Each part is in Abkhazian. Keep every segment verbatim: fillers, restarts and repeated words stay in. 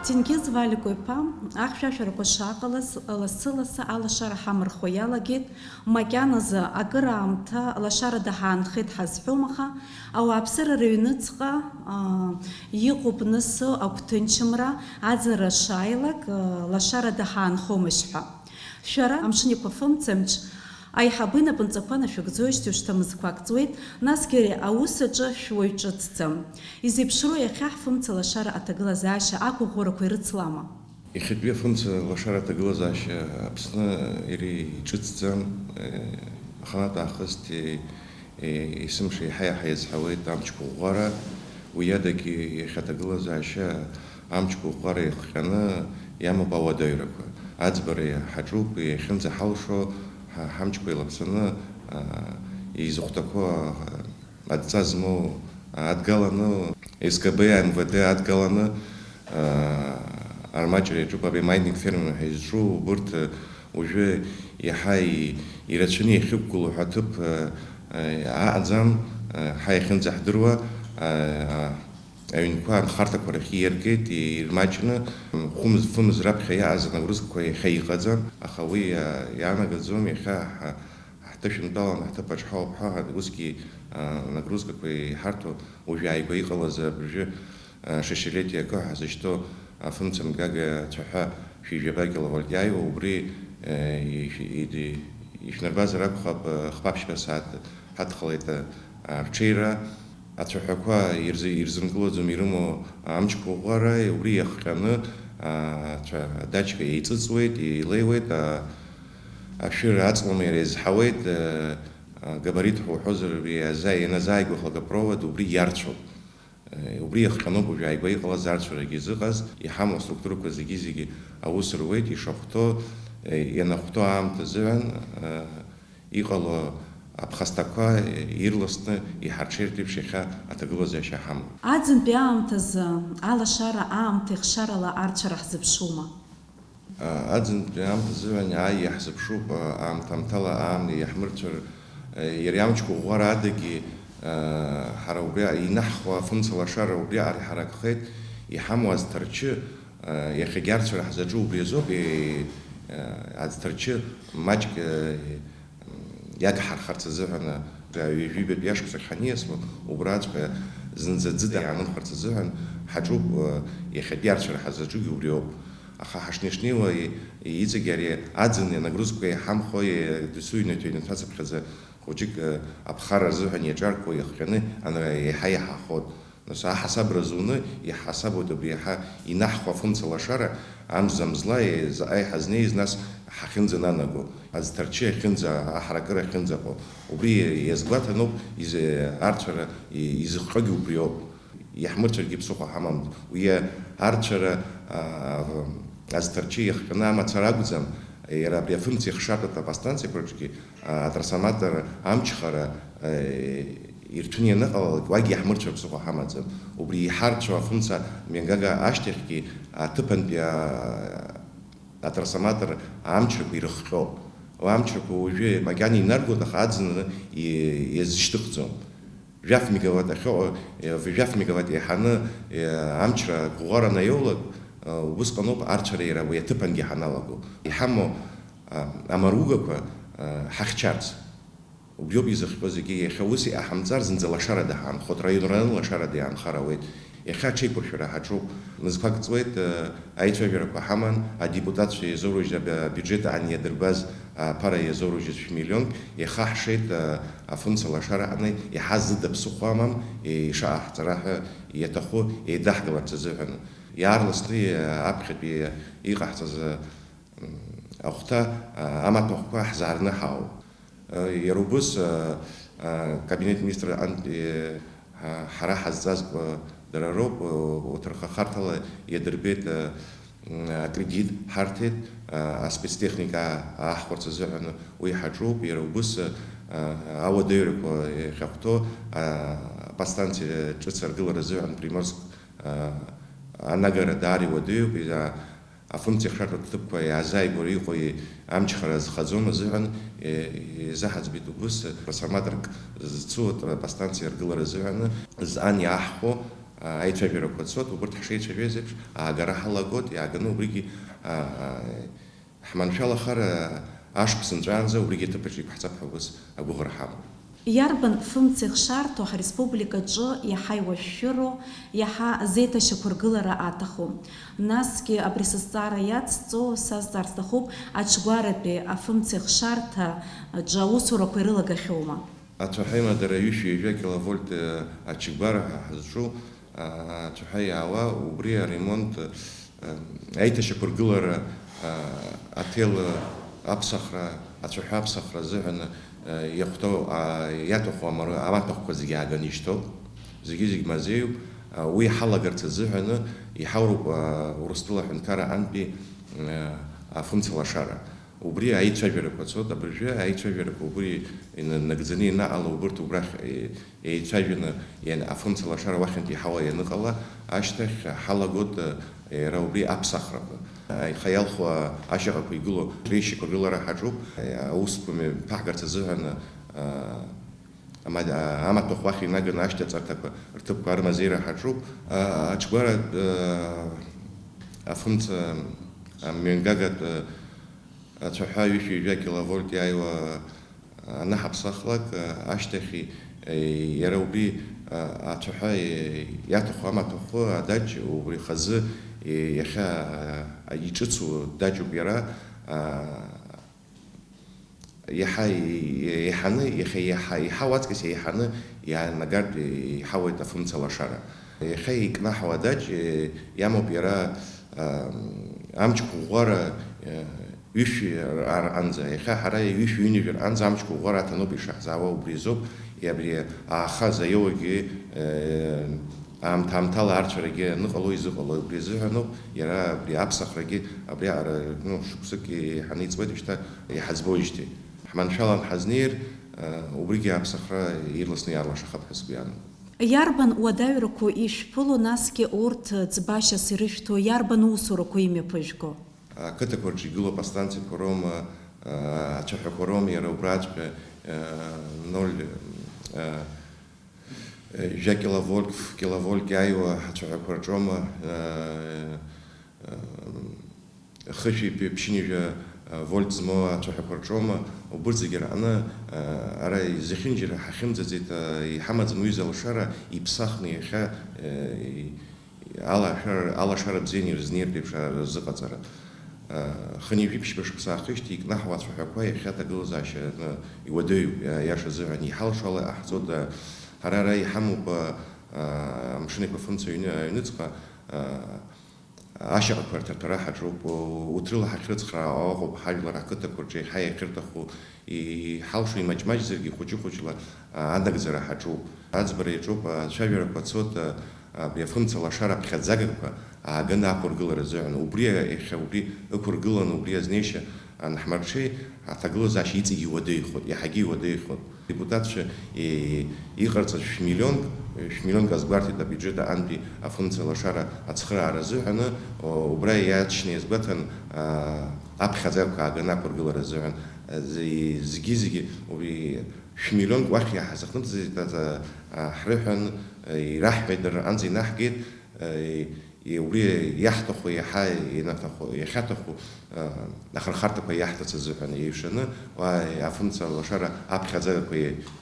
Ҭенгиз Валикәа иԥа ахьшәашәарақәа шааҟалаз, лассы-лассы алашара ҳамырхуа иалагеит, макьаназы акыраамҭа лашарада ҳаанхеит ҳазҳәом, аха ауааԥсыра рыҩныҵҟа, аа, иҟоуп нас агәҭынчымра, аӡара шааилак, лашарада ҳаанхомашь ҳәа. Шәара амшынеиқәа фымцамч, аиҳабы инапынҵақәа нашәыгӡоижьҭеи ушьҭа мызқәак ҵуеит, насгьы ари аус аҿы шәуаҩ ҿыцӡам. Изеиԥшроу иахьа ҳфымца лашара аҭагылазаашьа ақәыӷәӷәарақәа ирыцлама? Иахьатәи афымца лашара аҭагылазаашьа Аԥсны иара иҿыцӡам, аханатә аахысҭеи есымша еиҳа-еиҳа иазҳауеит амч қәыӷәӷәара, уи адагьы иахьа аҭагылазаашьа амч қәыӷәӷәара иахҟьаны иамоуп ауадаҩрақәа. Аӡбара ҳаҿуп, иахьынӡаҳалшо ҳа-, ҳамчқәа еилаԥсаны, аа, изыхәҭақәоу, аа, адҵа змоу адгаланы, С К Б, М В Д адгаланы, аа, армаҷра иаҿуп, абри майнинг фермер ҳәа изҿу, убырҭ, уажәы иаҳа и-, ирацәаны иахьықәгылоу ҳәа аҭыԥ, э, э, аҟаӡам, э, ҳа иахьынӡаҳдыруа, э, аҩнқәа анхарҭақәа рахь ииаргеит, и-, ирмаҷны, хәымз-фымз раԥхьа иааз анагрузкақәа иахьа иҟаӡам, аха уи, э, иаанагаӡом, иахьа ҳа-, ҳҭышәынтәалан ҳҭыԥ аҿ ҳауп ҳәа, усгьы, э, анагрузкақәа иҳарҭо, уажә ааигәа иҟалаз абыржәы, Шешелетиа акы ҳзышьҭоу афымцамгага цәаҳәа шәи жәаба киловольт иааиуа, убри, э, ишә-, иди-, ишәнарбазар акәхап, э, хԥа-ԥшьба сааҭ ҳадхалеит, э, арҽеира. Ацәаҳәақәа ирзы-, ирзынкылаӡом ирымоу амч қәыӷәӷәара, убри иахҟьаны, а, ацәа-, адачка еиҵыҵуеит, еилеиуеит, а, ашәыр аҵлама иара иазҳауеит, э, а, габарит ҳәа уҳәозар, уи аза-, ианазааигәа хлагопровод, убри иарцәоуп. Убри иахҟьаноуп уажә ааигәа иҟалаз арцәарагьы зыҟаз, иҳамоу аструктурақәа зегьы-зегьы аус руеит, ишахәҭоу, ианахәҭоу аамҭа азыҳәан, иҟало аԥхасҭақәа ирласны иҳарҽеиртә еиԥш иахьа аҭагылазаашьа ҳамоуп. Аӡынтәи аамҭазы алашара аамҭа ихшарала арцәара ҳзыԥшума? Аӡынтәи аамҭа азыҳәан ааи иаҳзыԥшуп, аамҭа-аамҭала аамҭа иаҳмырцәар, иара амч қәыӷәӷәара адагьы, ҳара убри инаҳхуа афымца лашара убриаҟара иҳаракхеит, иҳамоу аӡҭарчы, иахьагьы арцәара ҳзаҿу убри азоуп, аӡҭарчы маҷк иагҳархарц азыҳәан, ҩажәи ҩбатәи ашықәсахь ҳаниасуа, убраҵәҟьа зынӡа ӡыда иаанымхарц азыҳәан ҳаҿуп, иахьатәи арцәара ҳазаҿугьы убриоуп. Аха ҳашнеи-шнеиуа и-, иҵегь ари аӡыни анагрузкақәеи иҳамхо, и-, досу иҩнаҭа-ҩнаҭацыԥхьаӡа хәыҷык, э, аԥхара рзыҳәан иаҿаркуа иахҟьаны ана-, еиҳа иаҳахот. Нас аҳасабра зуны иҳасабуеит абри иаҳа инаҳхуа афымца лашара, амза-мзла, е-, заҟа иҳазнеиз, нас ҳахьынӡананаго, аӡҭарчы ахьынӡа-, аҳаракыра ахьынӡаҟоу. Убри иазгәаҭаноуп изы-, арцәара и-, изыхҟьогьы убриоуп. Иаҳмырцәаргьы ԥсыхәа ҳамам. Уи арцәара, аа, азҭарчы иахҟьаны амацара акәӡам, иара абри афымца ихшартә аподстанциақәа рҿгьы, аа, атрансформатор амчхара, аа, ирҭәны ианыҟалалак, уагь иаҳмырцәар ԥсыхәа ҳамаӡам. Убри иҳарцәо афымца мҩангага ашьҭахьгьы аҭыԥантәи, аа, атрансформатор амчрақәа ирыхҟьоуп. Уи амчрақәа уажәы макьана инаргоит, аха аӡынра и-, иазышьҭыхӡом. Жәаф мегаватт ахьыҟоу, э, жәаф мегаватт еиҳаны, э, амчра гәӷәара анаиоулак, э, убысҟаноуп арцәара иара уи аҭыԥангьы ҳаналаго. Иҳамоу, а, амаругақәа, э, ҳахьчарц. Убриоуп изыхҟьо зегьы, иахьа ус иҟаҳамҵар, зынӡа лашарада ҳаанхоит, раион раны лашарада иаанхар ауеит. Иахьа аҽеиқәыршәара ҳаҿуп. Мызқәак ҵуеит, э, аицәажәарақәа ҳаман, адепутатцәа иазоурыжьыз аб-, абиуџьет аан иадырбаз аԥара иазоурыжьыз шә-миллионк, иаха ҳшеит, э, афымца лашара аҟны иаҳа зыда ԥсыхәа амам, е-, ишаҟаҳҵара ҳәа иаҭаху еидаҳкыларц азыҳәан. Иаарласны, э, аԥхьатәи иҟаҳҵаз, э, м, ахәҭа, э, амаҭәахәқәа ҳзаарны ҳаауп. Иара убыс, акабинет министр ан-, ҳа-, ҳара ҳазҵазкуа дара роуп, уҭырхахарҭала иадырбеит, акредит ҳарҭеит, аспецтехника ааҳхәарц азыҳәан уи ҳаҿуп, иара убыс, ауадаҩрақәа иахьахәҭоу, аподстанциа ҿыц аргылара азыҳәан Приморск, анагара даара иуадаҩуп, Афымца ихшартә аҭыԥқәа иаазааигәара иҟоу амчхара зхаӡом азыҳәан, е, изаҳаӡбеит убыс, трансформаторк зцу аподстанциа аргылара азыҳәан, зан иаҳхәо, Аицәажәарақәа цоит, убырҭ ҳшеицәажәаз еиԥш, аагара ҳалагоит, иааганы убригьы, аа, ҳманшәалахар, ашықәс нҵәаанӡа убригьы аҭыԥаҿ иқәҳҵап ҳәа убас агәыӷра ҳамоуп. Иарбан фымцеихшарҭоу ҳреспубликаҿы иаҳа иуашәшәыроу, иаҳа зеиҭашьақәыргылара аҭаху? Насгьы абри сызҵаара иацҵо сазҵаар сҭахуп, аҽгәаратәи афымцеихшарҭаҿы аусурақәа ирылагахьоума? Ацәаҳәа имадара ҩышәи ҩажәа киловольт, э, ачыгбара ҳа ҳазҿу, а, ацәаҳәа иаауа, убри аремонт, э, аиҭашьақәыргылара, а, аҭел аԥсахра, ацәаҳәа аԥсахра азыҳәан, э, иахәҭоу, а, иаҭаху амару-, амаҭәахәқәа зегьы ааганы ишьҭоуп. Зегьы-зегь мазеиуп. А, уи ҳалагарц азыҳәаны иҳауроуп, а, Урыстәыла аҳәынҭқарра антәи, э, афымца лашара. Убри аицәажәарақәа цоит, абыржәы аицәажәарақәа убри ина-, нагӡаны ианаҟала убырҭ убрахь, е-, еицәажәаны иан-, афымца лашара уахьынтә иҳауа ианыҟала, ашьҭахь ҳалагоит, е, иара убри аԥсахрақәа. Аиха иалху ашьаҟақәа игылоу реишьақәа рылара ҳаҿуп, е, аусқәа мҩаԥаҳгарц азыҳәан, а, ама-, а, амаҭәахә уахь инаганы ашьҭаҵарҭақәа рҭыԥқәа армазеира ҳаҿуп. А, аҽгәара, а, афымца, а, мҩангагатә, а, ацәаҳәа ҩышәи ҩажәа киловольт иааиуа анаҳаԥсахлак, ашьҭахь, иара убри ацәаҳәа иаҭаху амаҭәахәы адаҷ убри хазы иахьа иҿыцу даҷуп иара, иаҳа еиҳаны, иахьа иаҳа, иҳау аҵкыс еиҳаны иаанагартә иҳауеит афымца лашара. Иахьа икнаҳау адаҷ иамоуп иара, амч қәыӷәӷәара, ҩышәи ар-, ар-, анӡа, иахьа ҳара ҩышәи ҩынҩажәи анӡа амч қәыӷәӷәара аҭаноуп ишаҳзаауа, убри азоуп, абри аахаз аиоуагьы, э, аамҭа-аамҭала арцәарагьы аныҟало изыҟало, убри азыҳәаноуп, иара абри аԥсахрагьы, абри аҟара, ну, шықәсык еиҳаны иҵуеит, шьҭа иҳаӡбоижьҭеи. Ҳманшәалан ҳазнеир, э, убригьы аԥсахра ирласны иаарлашахап ҳәа сгәы иаанагоит. Иарбан уадаҩрақәоу ишәԥыло, насгьы урҭ ӡбашьас ирышәҭо, иарбан усурақәоу имҩаԥыжәго? Ақыҭақәа рҿы игылоуп астанциақәа роума, ацәаҳәақәа роума, иара убраҵәҟьа, ноль, жәа киловольт, киловольт иааиуа ацәаҳәақәа рҿоума, хышәи ԥшьынҩажәа вольт змоу ацәаҳәақәа рҿоума, убырҭ зегьы раҟны, ара зехьынџьара ҳахьымӡаӡеит, иҳамаӡам уи залшара, иԥсахны иахьа, алашара, алашара бзианы ирызнеиртә еиԥш арзыҟаҵара. Хынҩажәи ԥшьба шықәса аахижьҭеи икнаҳау ацәаҳәақәа иахьа аҭагылазаашьа иуадаҩуп, иаша азыҳәан иҳалшо ала иҟаҳҵоит. Ҳара ара иҳамоуп, амшын еиқәа фымца аҩны, аҩныҵҟа, ашьаҟақәа рҭарҭәара ҳаҿуп, урҭ рыла ҳахьрыцхраауа ыҟоуп, ҳажәлар ҳқыҭақәа рҿы иаҳа иахьырҭаху, иҳалшо имаҷ-маҷзаргьы ихәыҷы-хәыҷла, а, анагӡара ҳаҿуп. Аӡбара иаҿуп, ацәажәарақәа цоит, а, абри афымца лашара аԥхьаӡагақәа ааганы ақәыргылара азыҳәан. Убри иахьа убри ықәыргыланы, убри азнеишьа анҳмырҽеи, аҭагылазаашьа иҵегьы иуадаҩхоит, иаҳагьы иуадаҩхоит. Адепутатцәа, е, иҟарҵаз шә-миллионк, шә-миллионк азгәарҭеит абиуџьет аҟынтәи афымца лашара ацхыраара азыҳәаны, о, убра иаачны иазгәаҭан, а, аԥхьаӡагақәа ааганы ақәыргылара азыҳәан. Зегьы-зегьы убри шә-миллионк уахь иаҳзыхнымҵӡеит, ҳрыҳәан, ираҳҳәеит, дара рҟынӡа инаҳгеит, убри иаҳҭаху, иаҳа инаҭаху, иахьаҭаху ахырхарҭақәа иаҳҭац азыҳәан еиҩшаны, уа афымца лашара аԥхьаӡагақәа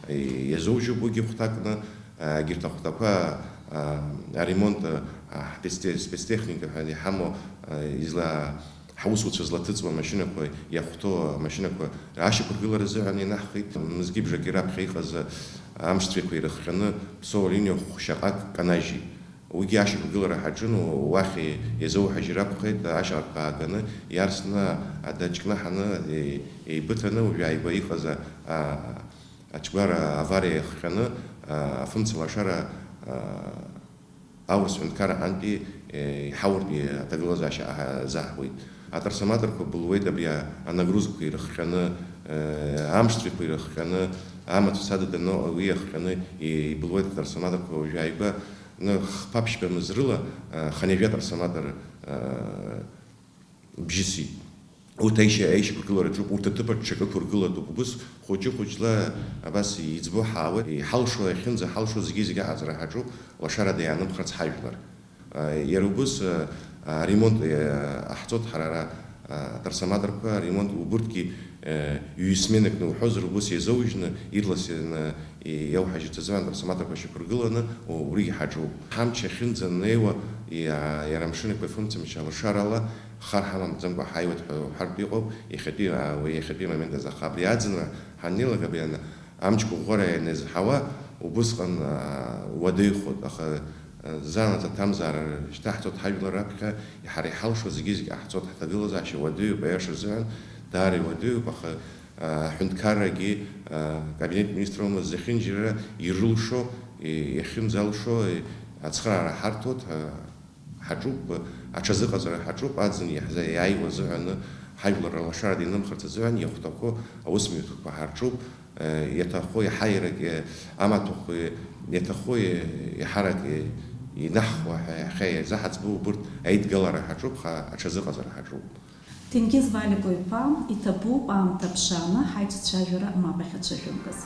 иазоужьуп уигьы хәҭакны, егьырҭ ахәҭақәа аремонт, спецте-, спецтехника ҳәа иҳамоу, изла-, ҳаусуцәа злаҭыҵуа амашьынақәа, иахәҭоу амашьынақәа ашьақәыргылара азыҳәан инаҳхит. Мызкы-бжаки раԥхьа иҟаз амшцәеиқәа ирыхҟьаны Ԥсоу алиниа хә-, шьаҟак канажьит. Уигьы ашьақәыргылара ҳаҿын, уахь иазоуҳажьыр акәхеит, ашьаҟақәа ааганы иарсны адаҷ кнаҳаны, е-, еибыҭаны, уажәы ааигәа иҟаз а-, а-, аџьгәара авариа иахҟьаны, а-, афымца лашара, а-, Аурыс ҳәынҭқарра аҟынтәи, е, иҳауртә, е, аҭагылазаашьа аҳа-, азаҳуеит. Атрансформаторқәа былуеит абри а-, анагрузкақәа ирыхҟьаны, е, амшцәеиқәа ирыхҟьаны, амаҭәа садыданы уи иахҟьаны, е, ибылуеит атрансформаторқәа уажәы ааигәа, ны, хԥа-ԥшьба мызрыла, е, хынҩажәа трансформатор, е, бжьысит. Урҭ аишьа-, аишьақәыргылараҿоуп, урҭ аҭыԥаҿ ҽакы қәыргылатәуп. Убыс хәыҷы-хәыҷла абас иӡбо ҳаауеит. Иҳалшо, иахьынӡаҳалшо зегьы-зегьы аҟаҵара ҳаҿуп, лашарада иаанымхарц ҳажәлар. Иара убыс аремонт ҟаҳҵоит ҳара ара, атрансформаторқәа, аремонт убырҭгьы ҩ-сменакны уҳәозар, убыс иазоужьны, ирласны иауҳажьырц азыҳәан атрансформаторқәа шьақәыргыланы, уригьы ҳаҿуп. Ҳамч ахьынӡанеиуа, иа-, иара амшынқәа фымцамч алашарала, хар ҳамамӡамкәа ҳаиуеит ҳәа уҳәартә иҟоуп, иахьатәи, а, уи иахьатәи амомент азы. Аха абри аӡынра ҳаннеилак, абри ан-, амч гәыӷәӷәара ианазҳауа, убысҟан, а, уадаҩхоит, аха, а, заанаҵ аҭамзаара шьҭаҳҵоит ҳажәлар раԥхьа, ҳара иҳалшо зегьы-зегь ҟаҳҵоит, ҳҭагылазаашьа уадаҩуп, аиаша рзыҳәан, даара иуадаҩуп, аха, а, аҳәынҭқаррагьы, а, кабинет министрала зехьынџьара ирылшо, и-, иахьынӡалшо, и-, ацхыраара ҳарҭоит, а, ҳаҿуп, аҽазыҟаҵара ҳаҿуп, аӡын иаҳза-, иааиуа азыҳәаны ҳажәлар рылашарада инымхарц азыҳәан иахәҭақәоу аусмҩаԥгатәқәа ҳарҿуп, иаҭаху иаҳаирак, амаҭәахә иаҭаху иаҳарак инаҳхуа ҳәа иахьа иазаҳаӡбо убырҭ аидгылара ҳаҿуп, ха-, аҽазыҟаҵара ҳаҿуп. Ҭенгиз Валико-иԥа, иҭабуп аамҭа ԥшааны ҳаицәцәажәара мап ахьацәажәымгаз.